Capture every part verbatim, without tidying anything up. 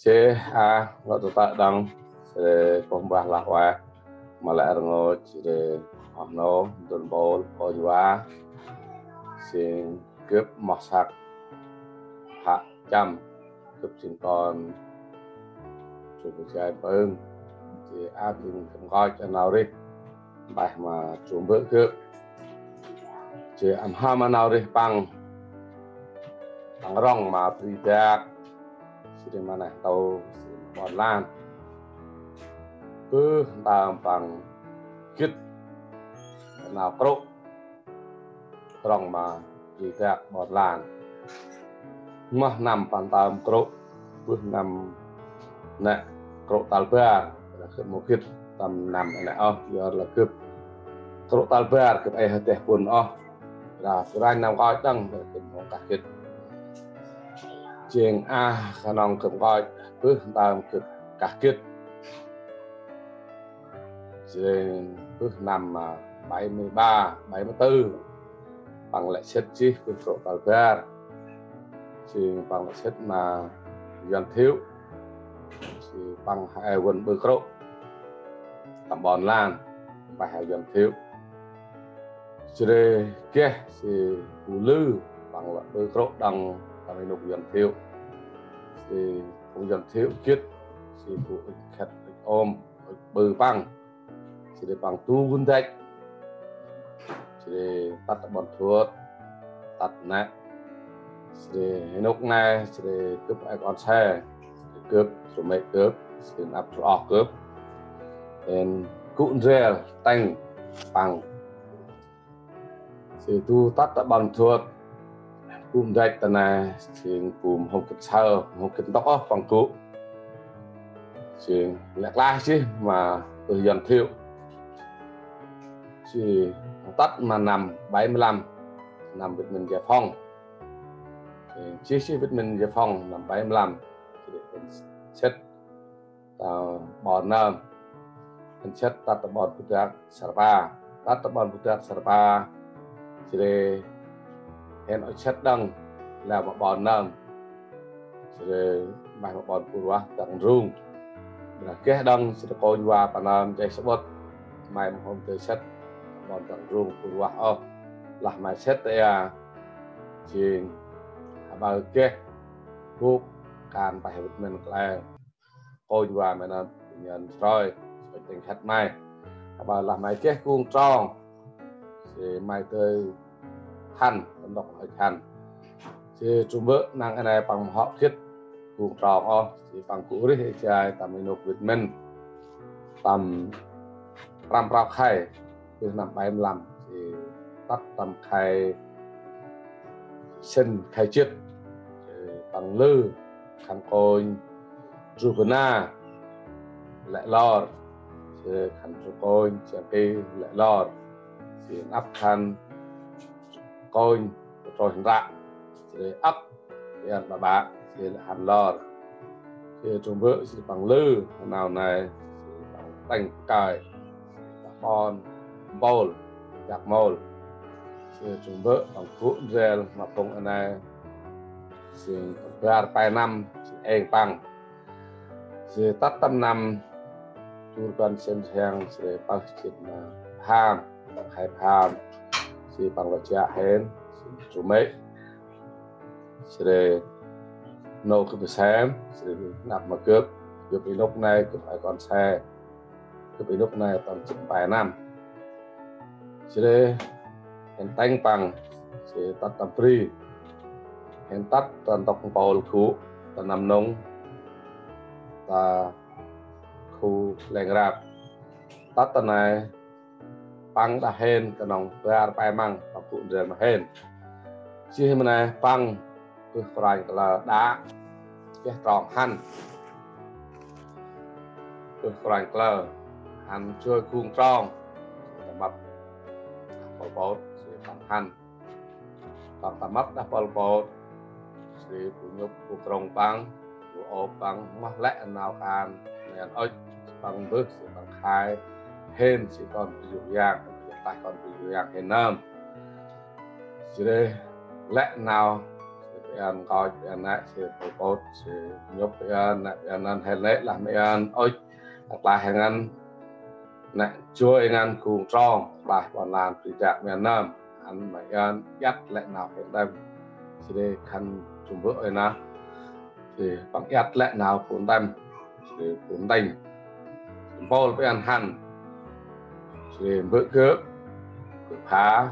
Sê a, lŏ tơtơ̆ đŏng, sê kô̆ mbah lah ueh, ma lĕ rngôch, sê oh nô, ndŭl mpôl, kônh va, sing gâp moh săk, hă chăm, gâp sing kon, sŭ bu jai pơng, sê a sing gâp nkoch nau rêh, mpeh ma sŭ mbơ̆ gâp. Sê ăn hŏm nau rêh păng, păng rŏng ma bri dak, sê ma neh ntu, sê ƀon lan. Bơh ntơm păng gĭt nau krŭ, rŏng ma bri dak ƀon lan. Moh năm păng ntơm krŭ, bơh năm nĕ krŭ tal bar, lah gâp mâu gĭt tâm năm nĕ ôh, yor lah gâp krŭ tal bar, gâp ê hơdeh pŭn ôh. Lah gâp ranh nau nkoch đŏng, lah gâp mâu kah gĭt. Jêng a, knŏng gâp nkoch, bơh ntơm gâp kah gĭt. Jêng bơh năm, à, bảy mươi ba, bảy mươi tư. Păng lĕ sĭt jêh bơh krŭ tal bar. Jêng păng lĕ sĭt ma Yuăn Thiệu. Jêng păng hê vân ƀư krŭ tâm ƀon lan, mpeh hê Yuăn Thiệu. Jêh ri geh sê bu lư, păng lĕ ƀư krŭ đŏng tâm ênuk Yuăn Thiệu. Sê phung Yuăn Thiệu gĭt, sê bu ŭch khĕt ŭch ôm, ŭch ƀư păng. Sê ri păng du gŭ ndăch. Sê ri tât ta ƀon Thuôt, tât nĕ. Sê ri ênuk nây, sê ri gâp ê kon se, sê ri gâp, srô mê̆ gâp, sê ri năp srô oh gâp. Ên gŭ ndrel tâng păng. Sê ri du tât ta ƀon Thuôt, gŭ ndăch ta nây, sê ri gŭ mâu hôm gĭt saơ, mâu hôm gĭt ntŭk ôh păng gŭ. Sê ri lĕ klaih jêh ma bơh Yuăn Thiệu. Sê ri tât ma năm bảy mươi lăm, năm Việt Minh giải phóng. Sê ri jêh jêh Việt Minh giải phóng năm bảy mươi lăm. Sê ri hên sĭt ta ƀon nơm. Hên sĭt tât ta ƀon Phu Dak Sarpa. Tât ta ƀon Phu Dak Sarpa. Sê ri hên ŭch sĭt đŏng, leo ma ƀon nơm. Sê ri mpeh ma ƀon Pur Vah Dak Ndrung. Lah geh đŏng sê ri kônh va pa nơm nchih samƀŭt: May mâu hôm dơi sĭt ƀon Dak Ndrung Pur Vah ôh. Lah may sĭt ta aơ. Jêng aƀaơ geh bôk kan mpeh Việt Minh kăl e. Kônh va may nơm nhơn srơi, srơi tĭng khĕt may. Aƀaơ lah may geh gung trong, sê may dơi hăn, tâm ntŭk ŭch hăn. Sê ri sŭ mbơ̆ năng a nây păng mâu hŏ gĭt gung trong ôh, sê ri păng gŭ rêh ê jai tâm ênuk Việt Minh. Tâm prăm prao khay, bơh năm bảy mươi lăm, sê ri tât tâm khay sĭn khay jât, sê ri păng lư khân kônh Ndru Bơna lĕ lor, sê ri khân kônh Chiang Ki lĕ lor, sê ri năp khân kônh Trôi Hên Ră, sê ri âk Yan Ba Ba, sê ri lĕ hăn lor. Sê ri sŭ mbơ̆ sê ri păng lư nau nây, sê ri păng tâng kơi ta ƀon mpôl, dak môl. Sê ri sŭ mbơ̆ păng gŭ ndrel ma phung a nây. Sê ri bar pe năm, sê ri êng păng. Sê ri tât tâm năm du rbăn sĭn rhiăng, sê ri pơh jât ma pham, păng khay pham. Sê ri păng lŏ jă hên, sê ri sŭ mê̆. Sê ri nô gâp sem, sê ri năp ma gâp, gâp ênuk nây, gâp ê kon se. Gâp ênuk nây tâm jât pe năm. Sê ri hên tâng păng, sê ri tât tâm bri. Hên tât ta ntŭk mpôl gŭ, ta Nam Nông, ta khu Leng Rap. Tât ta nây, păng đah hên knŏng bar pe măng, păng gŭ ndrel ma hên. Jêh ma nây păng bơh kôranh kalơ đă, geh trong hăn. Bơh kôranh kalơ hăn joi gung trong, ta mâp Pol Pot, sê ri păng hăn. Păng ta mâp đah Pol Pot, sê ri bu nhŭp bu krŭng păng, bu ôp păng, moh lĕ nau kan, nây ăn ŭch, păng bơh, sê ri păng khai, hên sê ri kon bu yôk yang, tah kon bu yôk yang hên nơm. Sê ri lĕ nau, Ƀiăn nkoch, ƀiăn nĕ, si Pôl Pôt, si nhŭp ƀiăn nĕ, ƀiăn năn hê nĕ, lah ƀiăn ŭch, lah he ngăn nĕ, joi ngăn gung trong, lah ƀon lan bri dak ƀiăn nơm, ăn ma ƀiăn iăt lĕ nau hên đăm. Si ri khăn jum bơ̆ ơi nă, si păng iăt lĕ nau phun đăm, si phun đanh. Pôl ƀiăn hăn, si bơ̆ gơ̆, gơ̆ pha,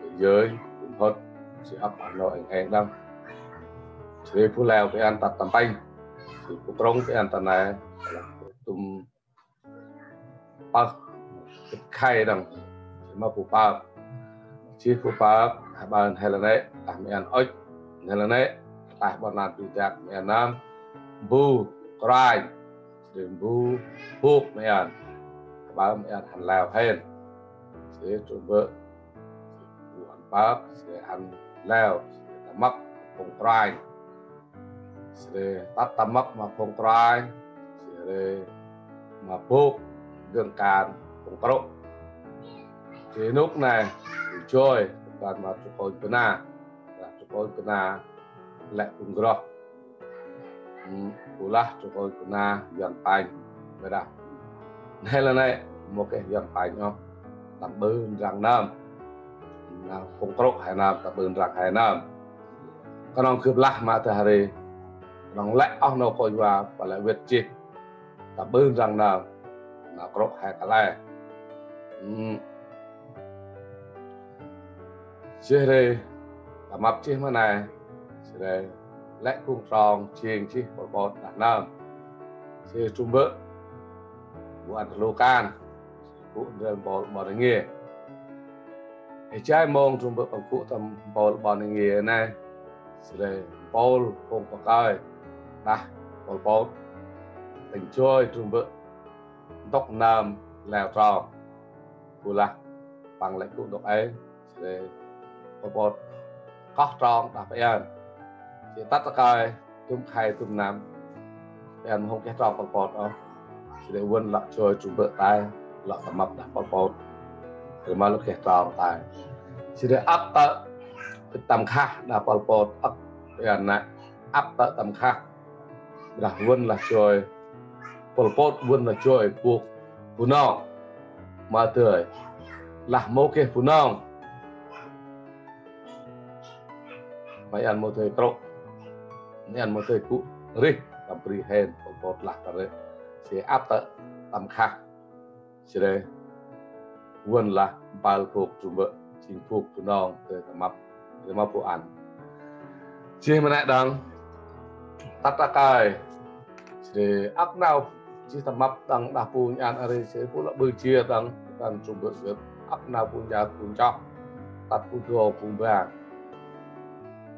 gơ̆ yơi, gơ̆ mhŭt, si ăp a nô êng êng đăm. Si bu leo ƀiăn tât tâm panh, si bu krŭng ƀiăn tât nai, tum pơh, gĭt khay đăm, si ma bu pơh. Si bu pơh, ha ƀiăn hê lĕ nĕ, tah ƀiăn ŭch, hê lĕ nĕ, tah ƀon lan bri dak ƀiăn nơm, bu kruanh, si bu bôk ƀiăn, ha ƀiăn ƀiăn hăn leo hên. Si jum bơ̆, bu ăn pơk, si ăn leo, si tâm mâp phung kruanh. Si ri tât tâm mâp ma phung kruanh, si ri ma bôk gơng kan phung krŭ. Si nôk nai, si joi, kan ma tru kônh bơna, tru kônh bơna lĕ phung groh. Hmm, bu lah tru kônh bơna Yuăn Panh, ƀiă dah. Nĕ lah nĕ, mâu geh Yuăn Panh ôh, tâm ƀư ndrăng nơm. Nau phung krŭ he nơm, tâm ƀư ndrăng he nơm. Knŏng gâp lah ma tơ hari, knŏng lĕ ôh nô kônh wa, ƀă lĕ wĭt jêh, tâm ƀư ndrăng nơm, nau krŭ he kăl e. Hmm. Jêh ri, tâm mâp jêh ma nai, si ri lĕ gung trong jêng jêh Pôl Pôt đah nơm. Si jum bơ̆, bu ăn rlu kan, gŭ ndrel mpôl ƀon êngiê. Ê jai mông jum bơ̆ păng gŭ tâm mpôl ƀon êngiê nai, si ri mpôl phung pakơi đah Pôl Pôt, tĭng joi jum bơ̆ ntŭk nơm leo trong. Bu lah păng lĕ gŭ ntŭk êng, si ri Pôl Pôt koh trong đah ƀiăn. Si tât ta kơi, dŭm khay dŭm năm, ƀiăn mâu hôm geh trong Pôl Pôt ôh. Si ri Wŭn lŏ joi jum bơ̆ tay, lŏ tâm mâp đah Pôl Pôt. Ri ma lŭ geh trong tay. Si ri ăp tơ, tâm khah đah Pôl Pôt, ăp ƀiăn nă, ăp tơ tâm khah. Ƀiă dah Wŭn lah joi, Pôl Pôt Wŭn lah joi bôk Bunong. Ma dơi, lah mâu geh Bunong, ma ƀiăn mâu dơi krŭ, ma ƀiăn mâu dơi gŭ rêh tâm bri hên, Pôl Pôt lah ta rêh. Si ăp tơ tâm khah. Si ri Wŭn lah mpơl bôk jum bơ̆, jêng bôk Bunong dơi tâm mâp, dơi mâp bu ăn. Jêh ma nĕ đŏng, tât ta kơi, si ri ăp nau jêh tâm mâp đŏng đah bu nhăn a ri, si ri bu lŏ ƀư jêh đŏng, kăn jum bơ̆ gâp, ăp nau bu nhăn bu nchoh, tât bu dŏng bu mbang.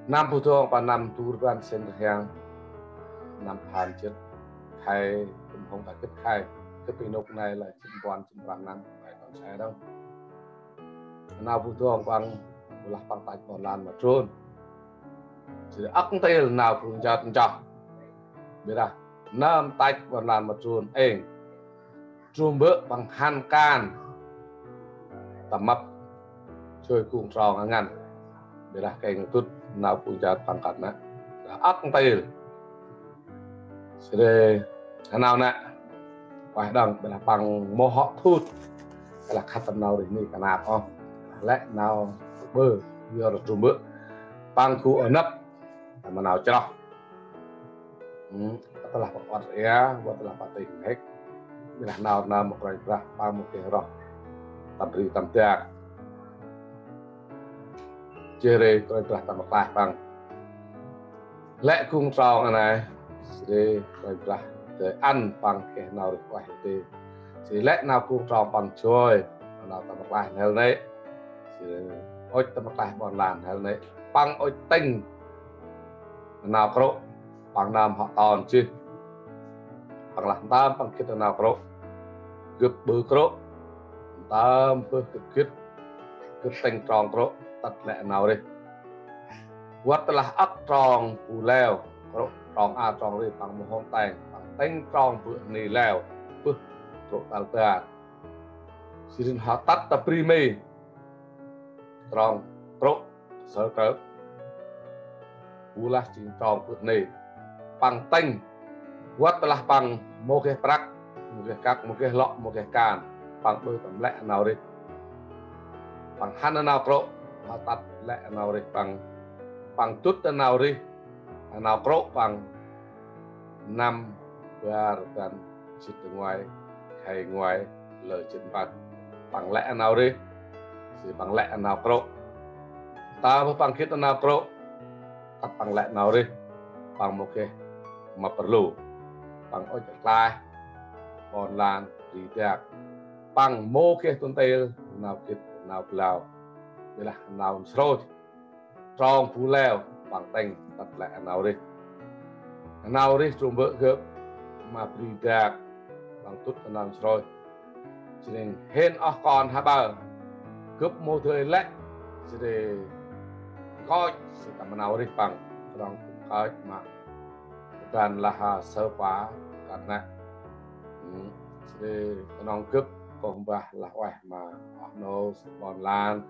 Năm bu dŏng păng năm du rbăn sĭn rhiăng, năm phan jêt, khay, tum hông ta gĭt khay, gâp ênuk nai lah jêng puăn jêng prăm năm, khay kon sai đŏng. Nau bu dŏng păng, bu lah păng tăch ƀon lan ma trôn. Si ri ăk ntil nau bu nchot nchoh. Ƀiă dah nơm tăch ƀon lan ma trôn êng, jum bơ̆ păng hăn kan tâm mâp joi gung trong a ngăn. Ƀiă dah kêng dŭt nau bu nchot păng kăt nă, ăk ntil. Si ri, he nau nă, ueh đŏng, ƀiă dah păng mâu hŏ thut, ƀiă dah khât tâm nau rêh ni kanap ôh. Lĕ nau ƀư, yor jum bơ̆ păng gŭ a năp, ma nau chroh. Hmm, tơ lah păng ăt ria, wăt tơ lah păng tĭng hêk. Ƀiă dah nau nơm ma Kôranh Brah, păng mâu geh roh tâm bri tâm dak. Jêh ri Kôranh Brah tâm rklaih păng. Lĕ gung trong a nai, si ri Kôranh Brah dơi ăn păng geh nau rêh ueh ti. Si ri lĕ nau gung trong păng joi, nau tâm rklaih n'hêl nĕ. Si ri ŭch tâm rklaih ƀon lan n'hêl nĕ. Păng ŭch tĭng nau krŭ, păng nơm hŏ ton jêh. Păng lah ntơm păng gĭt nau krŭ, gâp ƀư krŭ, ntơm bơh gâp gĭt, gâp tĭng trong krŭ, tât lĕ nau rêh. Wăt tơ lah ăk trong bu leo, krŭ trong a trong ri păng mâu hôm teng, păng tĭng trong bơh ni leo, bơh krŭ tal bar. Si ri hŏ tât ta bri Mi, trong krŭ, sơ krŭ. bu lah jêng trong bơh nê. Păng tĭng, văt tơlah păng mâu geh prăk, mâu geh kăk, mâu geh lŏ, mâu geh kan, păng ƀư tâm lĕ nau rêh. Păng hăn nau krŭ, hăn tât lĕ nau rêh păng. Păng dŭt nau rêh, nau krŭ păng năm bar rbăn jêt nguay, khay nguay, lơ jêt mpăn. Păng lĕ nau rêh, jêh ri păng lĕ nau krŭ. Tơlah păng gĭt nau krŭ, tât păng lĕ nau rêh, păng mâu geh ma pơrlu. Păng ŭch klaih ƀon lan bri dak. Păng mâu geh tŭn tel nau gĭt nau blao. Ƀiălah nau nsrôih trong bu leo, păng tĭng tât lĕ nau rêh. Nau rêh trôm bơ̆ gâp ma bri dak, păng dŭt nau nsrôih. Jêh ri hên oh kon hê ƀă, gâp mâu dơi lĕ, jêh ri nkoch, jêh ri tâm nau rêh păng, knŏng nkoch ma rbăn lah saơ pa kơt năk. Jêh ri knŏng gâp kơh mbah lah ueh ma oh nô, ƀon lan,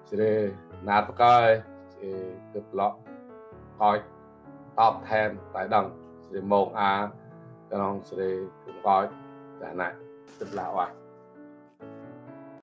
jêh ri nar kơi, jêh ri gâp lŏ nkoch tŏp then tay đŏng, jêh ri mông a, knŏng jêh ri gâp nkoch dah năk, gâp lah ueh.